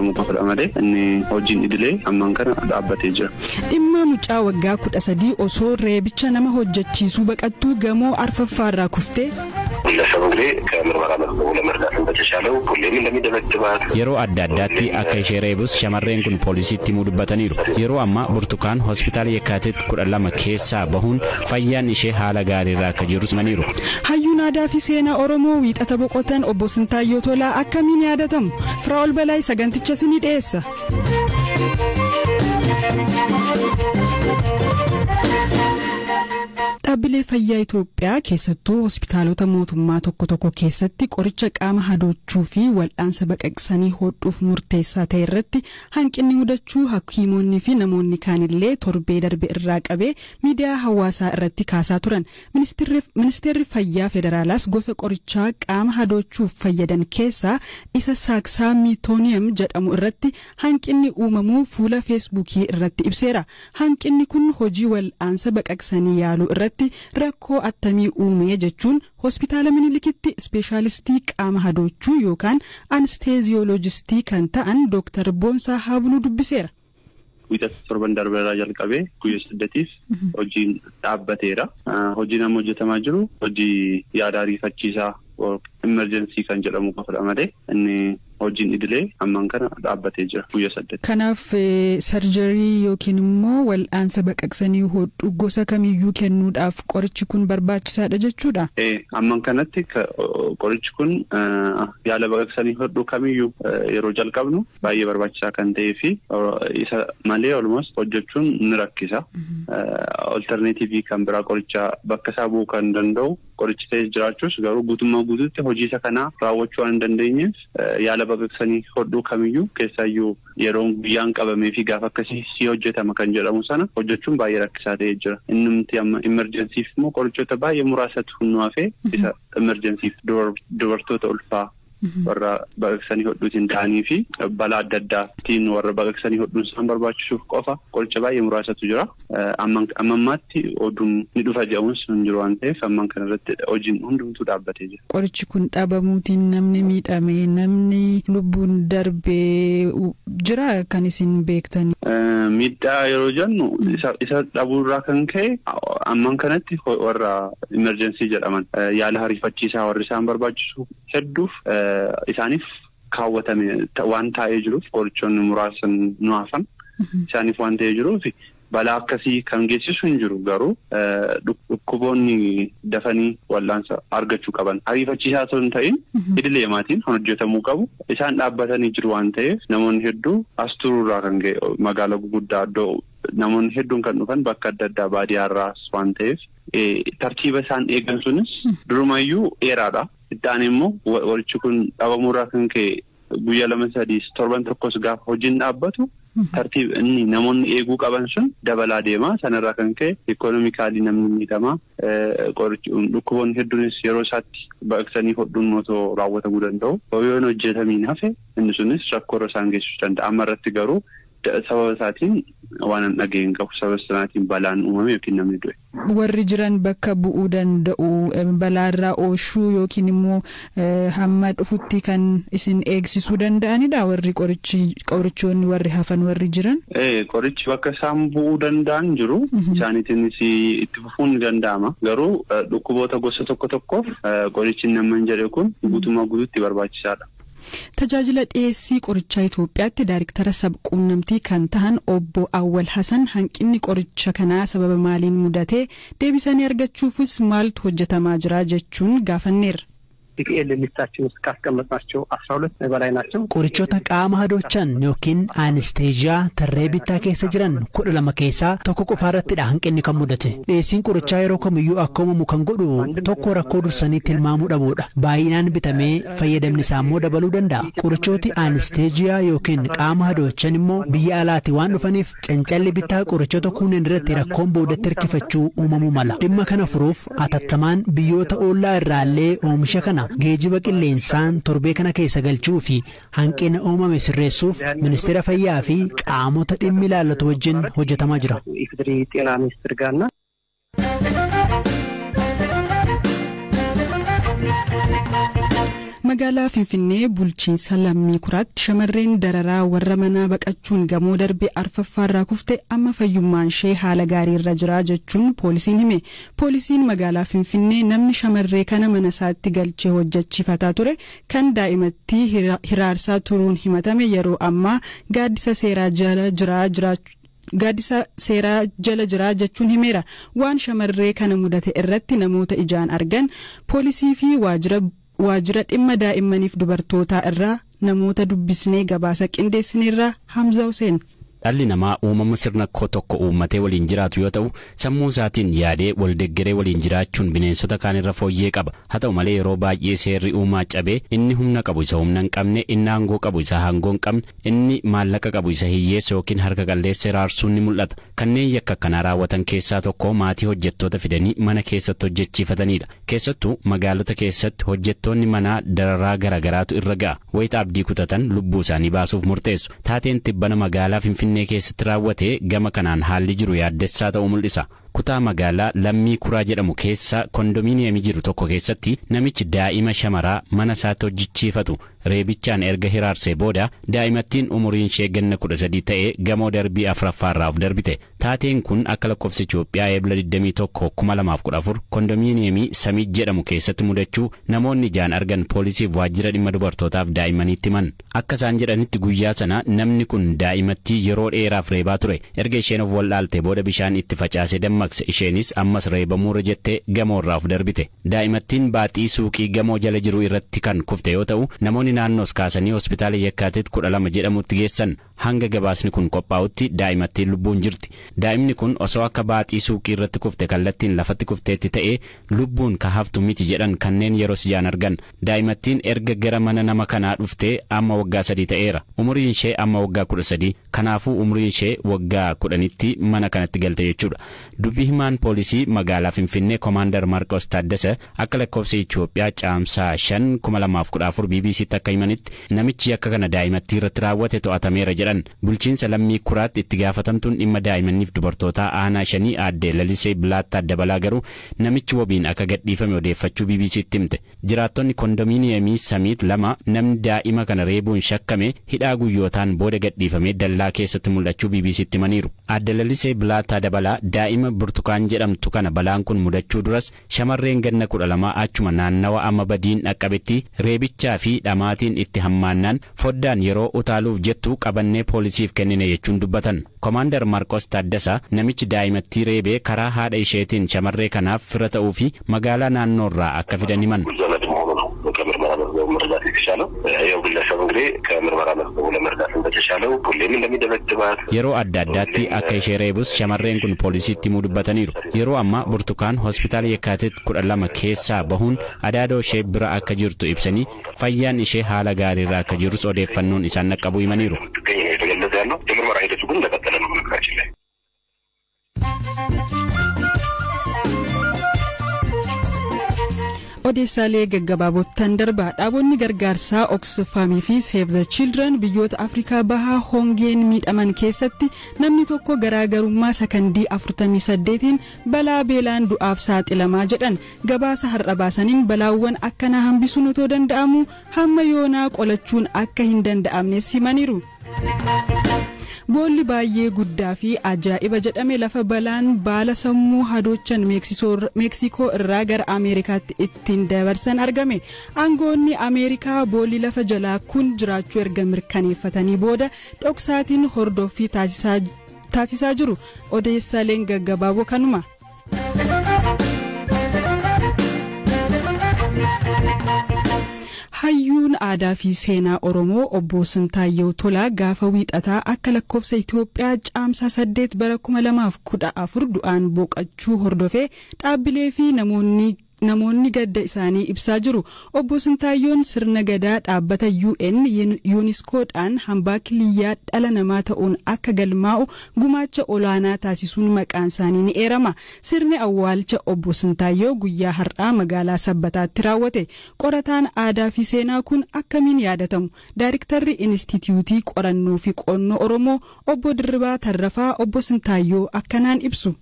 Qofadha malee inni hojiin idilee ammaan kana dhaabbatee jira. Dhimma mucaa waggaa 13 osoo reebicha nama hojjechiisuu baqattuu gamoo arfaffaarraa kuftee. ግለሰቡ እንግዲህ ከምርመራ መዝገቡ ለመርዳት እንደተቻለው ሁሌም እንደሚደበድባት Yeroo adda addaatti akka ishee reebus shamarreen kun poolisiitti himuu dubbataniiru. Yeroo ammaa Burtukaan hospitaala Yekkaatit 12 keessaa bahuun fayyaan ishee haala gaariirra akka jirus himaniiru. Hayyuun aadaa fi seenaa Oromoo wiixata boqotan obbo Sintaayyoo Tolaa akkamiin yaadatamu? Firaa'ol Balaay saganticha isinii dhiyeessa. Dhaabbilee fayyaa Itoophiyaa keessattuu hospitaalota mootummaa tokko tokko keessatti qoricha qaama hadoochuu fi wal'aansa baqaqsanii hodhuuf murteessaa ta'e irratti hanqinni mudachuu hakiimonni fi namoonni kaanillee torbee darbe irraa qabee miidiyaa hawaasaa irratti kaasaa turan. Ministeerri fayyaa federaalaas gosa qorichaa qaama hadoochuuf fayyadan keessaa isa saaksaamiitooniyam jedhamu irratti hanqinni uumamuu fuula feesbuukii irratti ibseera. Hanqinni kun hojii wal'aansa baqaqsanii yaaluu irratti rakkoo attamii uume jechuun hospitaala Minilikitti ispeeshaalistii qaama hadoochuu yookaan anesteeziyooloojistii kan ta'an Dooktar Boonsaa Haabuluu dubbiseera. Wiixata torban darbeerraa jalqabee guyyaa 8tiif hojiin dhaabbateera. Hojiin amma hojjetamaa jiru hojii yaada ariifachiisaa emerjensii kan jedhamu qofadha malee inni hojiin idilee ammaan kana dhaabbatee jira guyyaa 8. Kanaaf sarjarii yookiin immoo wal'aansa baqaqsanii hodhu gosa kamiyyuu kennuudhaaf qorichi kun barbaachisaadha jechuudha. Ammaan kanatti qorichi kun yaala baqaqsanii hodhuu kamiyyuu yeroo jalqabnu baay'ee barbaachisaa kan ta'ee fi isa malee almost hojjechuun ni rakkisa. Alterneetiivii kan biraa qoricha bakka isaa bu'uu kan danda'u qorichi ta'es jiraachuus garuu guutummaa guutuutti hojii isa kanaa raawwachuu waan hin dandeenyeef yaala baqaqsanii hodhuu kamiyyuu keessaayyuu yeroo guyyaan qabamee fi gaafa akkasii si hojjetama kan jedhamu sana hojjechuun baay'ee rakkisaa ta'ee jira. Innumti amma emerjensiif immoo qorichoota baay'ee muraasatu nu hafee isa emerjensiif dubartoota ulfaa warra baqaqsanii hodhuutiin da'anii fi balaa adda addaatiin warra baqaqsanii hodhuun isaan barbaachisuuf qofa qoricha baay'ee muraasatu jira. Amma ammaatti oduun ni dhufa jedhamus hin jiru waan ta'eef ammaan kanarratti hojiin hundumtuu dhaabbatee jira. Qorichi kun dhabamuutiin namni miidhame namni lubbuun darbee jira kan isin beektan. Miidhaa yeroo jennu isa dhabuurraa kan ka'e ammaan kanatti warra emerjensii jedhaman yaala ariifachiisaa warri isaan barbaachisu hedduuf isaaniif kaawwatame waan taa'ee jiruuf qorichoonni muraasan nu hafan isaaniif waan ta'ee jiruuf balaa akkasii kan geessisu hin jiru garuu dhukkuboonni dafanii wal'aansa argachuu qaban ariifachiisaa osoo hin ta'in idilee maatiin kan hojjetamuu qabu isaan dhaabbatanii jiru waan ta'eef namoonni hedduu as turuurraa kan ka'e magaalaa guguddaa iddoo namoonni hedduun kan dhufan bakka adda addaa baadiyyaarraas waan ta'eef tartiiba isaan eegan sunis durumayyuu dheeraadha. Itti immoo qorichi kun dhabamuurraa kan ka'e guyyaa 2 3 torban tokkos gaafa hojiin dhaabbatu tartiib inni namoonni eeguu qaban sun dabalaa deema. Sanarraa kan ka'e ikoonomikaalii namni miidhama. Dhukkuboonni hedduunis yeroo isaatti baqaqsanii hodhuun otoo raawwatamuu danda'u. Yoo hin hojjetamiin hafe inni sunis rakkoo irra isaan geessisuu danda'a. Amma irratti garuu sababa isaatiin waan hin dhageenye qabu. Sababa sanaatiin balaan uumame yookiin namni du'e. Warri jiran bakka bu'uu danda'u balaarraa ooshuu yookiin immoo hamma dhufutti kan isin eegsisuu danda'anidha warri qorichoonni warri hafan warri jiran. Qorichi bakka isaan bu'uu danda'an jiru. Isaaniitiinis itti fufuun ni danda'ama. Garuu dhukkuboota gosa tokko tokkoof qorichi nama hin jedhe kun guutummaa guutuutti barbaachisaadha. Tajaajila dhiyeessii qorichaa Itoophiyaatti daariktara sabquunnamtii kan ta'an obbo Awwal Hasan hanqinni qoricha kanaa sababa maaliin mudate deebisanii argachuufis maaltu hojjetamaa jira jechuun gaafanneerra. ፒኤል ሊስታችን ውስጥ ካስቀመጥናቸው 12 በላይ ናቸው። Qorichoota qaama hadoochan yookiin anesteeziyaa tarree bittaa keessa jiran 12 keessaa tokko qofaarrattidha hanqinni kan mudate. Dhiyeessiin qorichaa yeroo kamiyyuu akka uumamu kan godhu tokko rakkoo dursanii tilmaamuu dhabuudha. Baay'inaan bitamee fayyadamni isaa immoo dabaluu danda'a. Qorichooti anesteeziyaa yookiin qaama hadoochan immoo biyya alaati waan dhufaniif cancalli bittaa qorichoota kunneen irratti rakkoon boodatti hirkifachuu uumamuu mala. Dhimma kana furuuf atattamaan biyyoota ollaa irraallee oomisha kana geejiba qilleensaan torbee kana keessa galchuu fi hanqina uumame sirreessuuf ministeera fayyaa fi qaamota dhimmi ilaallatu wajjin hojjetamaa jira. ኢፌዴሪ ጤና ሚኒስቴር ጋርና Magaalaa Finfinnee bulchiinsa Lammii Kuraatti shamarreen dararaa warra manaa baqachuun gamoo darbe arfaffaarraa kufte amma fayyummaan ishee haala gaarii irra jira jechuun poolisiin hime. Poolisiin magaalaa Finfinnee namni shamarree kana mana isaatti galchee hojjechiifataa ture kan daa'imatti hiraarsaa turuun himatame yeroo ammaa gaaddisa seeraa jala jira gaaddisa seeraa jala jira jechuun himeera. Waan shamarree kana mudate irratti namoota ijaan argan, poolisii fi waajjira dhimma daa'immaniif dubartootaa irraa namoota dubbisnee gabaasa qindeessineerraa, Hamza Hussein. Dhalli namaa uumama sirna koo tokko uummatee waliin jiraatu yoo ta'u, sammuu isaatiin yaadee wal deeggaree waliin jiraachuun bineensota kaan irra fooyyee qaba. Haa ta'u malee, yeroo baay'ee seerri uumaa cabee inni humna qabu isa humna hin qabne, inni aangoo qabu isa aangoo hin qabne, inni maallaqa qabu isa hiyyeessa yookiin harka qalleessa hiraarsuun ni mul'ata. Kanneen yakka akkanaa raawwatan keessaa tokko maatii hojjettoota fidanii mana keessatti hojjechiifatanidha. Keessattuu magaalota keessatti hojjettoonni manaa dararaa garaagaraatu irra ga'a. Wayita abdii kutatan lubbuu isaanii baasuuf murteessu. Taateen tibbana magaalaa Finfinnee keessatti raawwate gama kanaan haalli jiru yaaddessaa ta'uu mul'isa. Kutaa magaalaa Lammii Kuraa jedhamu keessa kondominiyeemii jiru tokko keessatti namichi daa'ima shamaraa mana isaatti hojjechiifatu reebichaan erga hiraarsee booda daa'imattiin umuriin ishee ganna 13 ta'e gamoo darbii afuraffaarraa of darbite. Taateen kun akka lakkoofsa Itoophiyaa Eebila 21 2014 kondominiyeemii Samii jedhamu keessatti mudachuu namoonni ijaan argan poolisiif waajjira dhimma dubartootaaf daa'immaniitti himan. Akka isaan jedhanitti, guyyaa sana namni kun daa'imattii yeroo dheeraaf reebaa ture. Erga isheen of wallaalte booda bishaan itti facaasee dammaqse. Isheenis ammas reebamuurra jettee gamoorraa of darbite. Daa'imattiin baaxii suuqii gamoo jala jiru irratti kan kufte yoo ta'u, namoonni naannoos kaasanii hospitaala Yakkaatit 12 jedhamutti geessan. Hanga gabaasni kun qophaa'utti daa'imattiin lubbuun jirti. Daa'imni kun osoo akka baaxii suuqii irratti kufte kallattiin lafatti kufteetti ta'ee lubbuun ka haftu miti jedhan kanneen yeroo ijaan argan. Daa'imattiin erga gara mana nama kanaa dhuftee amma waggaa 3 ta'eera. Umuriin ishee amma waggaa 13. Kanaafuu umuriin ishee waggaa 10tti mana kanatti galte jechuudha. Dubbii himaan poolisii magaalaa Finfinnee Koomaandar Maarqos Taaddasa akka lakkoofsa Itoophiyaa Caamsaa 5 2014 BBCtti akka himanitti, namichi yakka kana daa'imattii irratti raawwate to'atameera jedhan. Bulchiinsa Lammii Kuraatti itti gaafatamtuun dhimma daa'immaniif dubartootaa aanaa shanii aadde Lalisee Bilaattaa Dabalaa garuu namichi wabiin akka gadhiifame odeeffachuu BBCtti himte. Jiraattonni kondominiyeemii Samiit lama namni daa'ima kana reebuun shakkame hidhaa guyyootaan booda gadhiifamee dallaa keessatti mul'achuu BBCtti himaniiru. Aadde Lalisee Bilaattaa Dabalaa daa'ima Burtukaan jedhamtu kana balaan kun mudachuu duras shamarreen ganna 12 achuma naannawa amma badiin dhaqqabetti reebichaa fi dhamaatiin itti hammaannaan foddaan yeroo utaaluuf jettu qabannee poolisiif kennine jechuun dubbatan. Koomaandar Maarqos Taaddasaa namichi daa'imattii reebee karaa haadha isheetiin shamarree kanaaf fira ta'uu fi magaalaa naannoorraa akka fidan himan. ዘመድ መሆኑ ነው ከምርመራ መዝገቡ መረዳት የተቻለው። ያው ግለሰቡ እንግዲህ ከምርመራ መዝገቡ ለመረዳት እንደተቻለው ሁሌም እንደሚደበድባት Yeroo adda addaatti akka ishee reebus shamarreen kun poolisiitti himuu dubbataniiru. Yeroo ammaa Burtukaan hospitaala Yakkaatit 12 keessaa bahuun adaadoo ishee bira akka jirtu ibsanii, fayyaan ishee haala gaariirra akka jirus odeeffannoon isaan dhaqqabuu himaniiru. እንደምትገኝ ነው የተገለጸ ያለው። የምርመራ ሂደቱ ግን እንደቀጠለ ነው በነገራችን ላይ። Odeessaalee gaggabaabottan darbaa. Dhaabonni gargaarsaa Oxfamii fi Save the Children biyyoota Afrikaa Bahaa hongeen miidhaman keessatti namni tokko garaagarummaa sakandii 48tiin balaa beelaan du'aaf saaxilamaa jedhan. Gabaasa har'a baasaniin balaawwan akkanaa hambisuun otoo danda'amu hamma yoonaa qolachuun akka hin danda'amnes himaniiru. Boolli baay'ee guddaa fi ajaa'iba jedhame lafa balaan baala sammuu hadoochan Meeksikoo irraa gara Ameerikaatti ittiin dabarsan argame. Aangoonni Ameerikaa boolli lafa jalaa kun jiraachuu erga mirkaneeffatanii booda dhoksaatiin hordoffii taasisaa jiru. Odeessaaleen gaggabaaboo kanuma. Hayyuun aadaa fi seenaa Oromoo obbo Sintaayyoo Tolaa gaafa wiixataa akka lakkoofsa Itoophiyaa Caamsaa 8 bara 2014 du'aan boqachuu hordofee dhaabbilee fi namoonni gadda isaanii ibsaa jiru. Obbo Sintaayyoon sirna gadaa dhaabbata UN UNESCOdhaan hambaa kiliyyaa dhala namaa ta'uun akka galmaa'u gumaacha olaanaa taasisuun maqaan isaanii ni eerama. Sirni awwaalcha obbo Sintaayyoo guyyaa har'aa magaalaa Sabbataatti raawwate. Qorataan aadaa fi seenaa kun akkamiin yaadatamu? Daayiriktarri Inistituutii Qorannoo fi Qo'annoo Oromoo obbo Dirribaa Tarrafaa obbo Sintaayyoo akkanaan ibsu.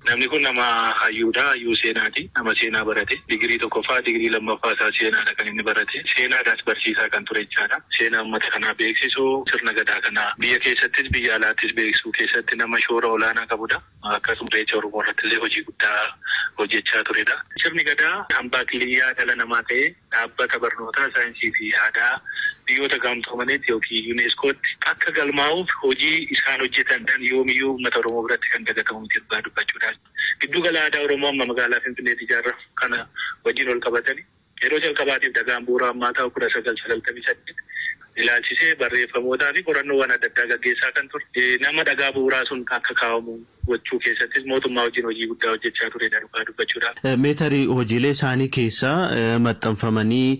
Namni kun nama hayyuudha. Hayyuu seenaati. Nama seenaa barate. Digirii tokkoffaa, digirii lammaffaa isaa seenaadha kan inni barate. Seenaadhaas barsiisaa kan ture jechaadha. Seenaa uummata kanaa beeksisuu, sirna gadaa kanaa biyya keessattis biyya alaattis beeksisuu keessatti nama shoora olaanaa qabudha. Akkasuma Irreecha Oromoo irratti illee hojii guddaa hojjechaa turedha. Sirni gadaa hambaa kiliyyaa dhala namaa ta'ee dhaabbata barnootaa saayinsii fi aadaa biyyoota gamtoomaniitti yookiin yuuneeskootti akka galmaa'uuf hojii isaan hojjetan yoomiyyuu uummata Oromoo biratti kan dagatamu miti dhugaa dubbachuudhaan. Giddu gala aadaa Oromoo amma magaalaa Finfinneetti ijaarramu kana wajjin ol qabatanii yeroo jalqabaatiif dhagaan bu'uura ammaa ta'u 1998 ilaalchisee barreeffamootaa fi qorannoowwan adda addaa gaggeessaa kan ture. Nama dhagaa bu'uuraa sun akka kaa'amu gochuu keessattis mootummaa wajjin hojii guddaa hojjechaa turedha dhugaa dubbachuudhaaf. Meetarii hojiilee isaanii keessaa maxxanfamanii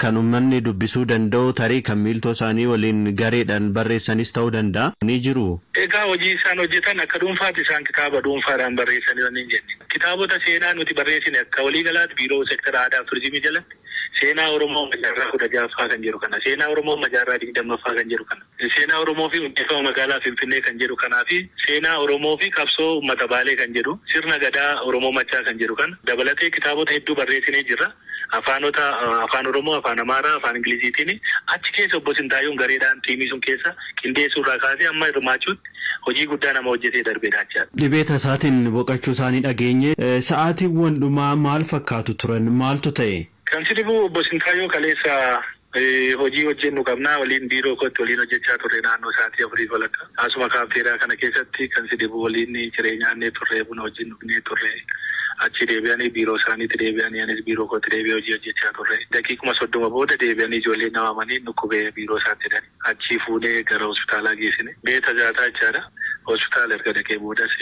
kan uummanni dubbisuu danda'u tarii kan miiltoo isaanii waliin gareedhaan barreessanis ta'uu danda'a. Ni jiru. Egaa hojii isaan hojjetan akka dhuunfaatti isaan kitaaba dhuunfaadhaan barreessanii wanni hin jenne. Kitaabota seenaa nuti barreessine akka waliigalaatti biiroo seektara aadaa fi turizimii jalatti seenaa Oromoo majaarraa 16ffaa kan jedhu kana, seenaa Oromoo majaarraa 20ffaa kan jedhu kana, seenaa Oromoo fi hundeeffama magaalaa Finfinnee kan jedhu kanaa fi seenaa Oromoo fi qabsoo uummata Baalee kan jedhu, sirna gadaa Oromoo Machaa kan jedhu kana dabalatee kitaabota hedduu barreessinee jirra. Afaanota afaan Oromoo, afaan Amaaraa, afaan Ingiliziitiin achi keessa obbo Sintaayyoon gareedhaan tiimii sun keessa qindeessuurraa kaasee amma hirmaachuutti hojii guddaa nama hojjetee darbeedha jechaadha. Dhibee tasaatiin boqochuu isaanii dhageenye sa'aatiiwwan dhumaa maal fakkaatu turan, maaltu ta'e? Kan si dhibu obbo Sintaayyoo kaleessa hojii hojjennu qabnaa waliin biiroo kootti waliin hojjechaa turre naannoo sa'aatii 4:15. Asuma kaafteeraa kana keessatti kan si dhibu waliin ciree nyaannee turre, buna wajjin dhugnee turre. Achi deebi'anii biiroo isaaniitti deebi'anii anis biiroo kootti deebi'ee hojii hojjechaa turre. Daqiiquma 30 booda deebi'anii ijoollee namamanii dhukkubee biiroo isaatti jedhani. Achi fuunee gara hospitaalaa geessine. Beeta jaataa jechaadha. Hospitaala erga dhaqee boodas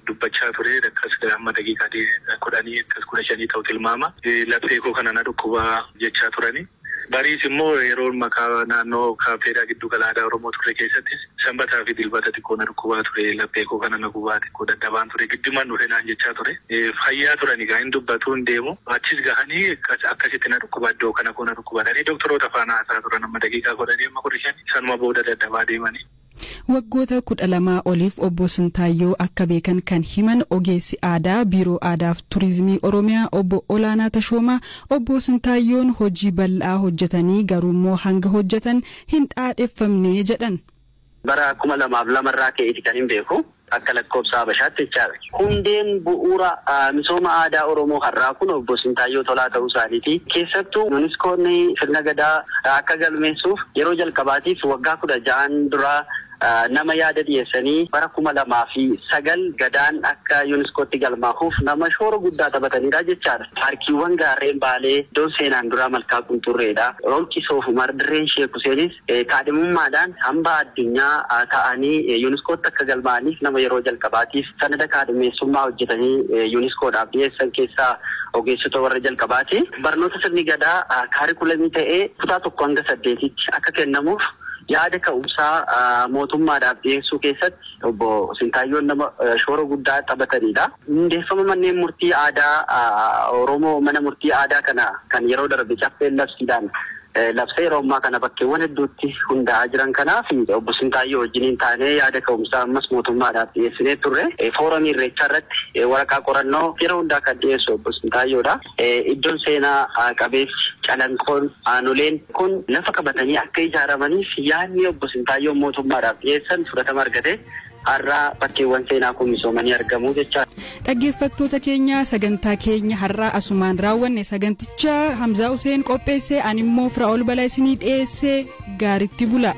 dubbachaa ture. Akkas amma daqiiqaa 10 akkas 15 ta'u tilmaama. Laphee koo kana na dhukkubaa jechaa turani. Bariis immoo yeroo maqaa naannoo kaafeeraa giddu gala aadaa Oromoo turre keessattis sanbataa fi dilbata xiqqoo na dhukkubaa ture. Laphee koo kana na gubaa xiqqoo dadhabaan ture. Giddumaan dhufe naan jechaa ture. Fayyaa turan egaa hin dubbatu hin deemu. Achis gahanii akkasitti na dhukkubaa iddoo kana koo na dhukkubaa dhanii doktoroota faana haasaa turan amma daqiiqaa 10 amma 15 sanuma booda dadhabaa deemanii. Waggoota 12 oliif obbo Sintaayyoo akka beekan kan himan ogeessi aadaa biiroo aadaa fi turizimii Oromiyaa obbo Olaanaa Tashoomaa obbo Sintaayyoon hojii bal'aa hojjetanii garuummoo hanga hojjetan hin dhaadheffamne jedhan. Bara 2002 irraa ka'eeti kan hin beeku. Akka lakkoofsa Habashaatti jechaadha. Hundeen bu'uura misooma aadaa Oromoo har'aa kun obbo Sintaayyoo Tolaa ta'uu isaaniiti. Keessattuu yuuniskoon sirna gadaa akka galmeessuuf yeroo jalqabaatiif waggaa 16 duraa nama yaada dhiyeessanii bara 2009 gadaan akka yuuniskootti galmaahuuf nama shoora guddaa taphatanidha jechaadha. Paarkiiwwan gaarreen Baalee iddoon seenaan duraa Malkaa Qunxurreedha. Holqi Soofumar dirreen Sheek Huseenis kaadhimummaadhaan hambaa addunyaa ta'anii yuuniskootti akka galmaa'aniif nama yeroo jalqabaatiif sanada kaadhimeessummaa hojjetanii yuuniskoodhaaf dhiyeessan keessaa ogeessota warra jalqabaati. Barnoota sirni gadaa kaarikulamii ta'ee kutaa 1 hanga 8tti akka kennamuuf yaada ka'umsaa mootummaadhaaf dhiyeessuu keessatti obbo Sintaayyoon nama shoora guddaa taphatanidha. Hundeeffama manneen murtii aadaa Oromoo mana murtii aadaa kana kan yeroo darbe caffeen labsiidhaan labsee yeroo ammaa kana bakkeewwan hedduutti hundaa'aa jiran kanaaf obbo Sintaayyoo wajjiniin taanee yaada ka'umsaa ammas mootummaadhaaf dhiyeessinee turre. Fooramii Irreechaa irratti waraqaa qorannoo yeroo hundaa kan dhiyeessu obbo Sintaayyoodha. Iddoon seenaa qabeessi calanqoon aanoleen kun lafa qabatanii akka ijaaramaniif yaadni obbo Sintaayyoo mootummaadhaaf dhiyeessan fudhatama argate. Har'aa bakkeewwan seenaa kun misoomanii argamu jechaadha. Dhaggeeffattoota keenya sagantaa keenya har'aa asumaan raawwanne saganticha Hamzaa Huseen qopheesse, ani immoo Firaa'ol Balaa isinii dhiyeesse. Gaaritti bula.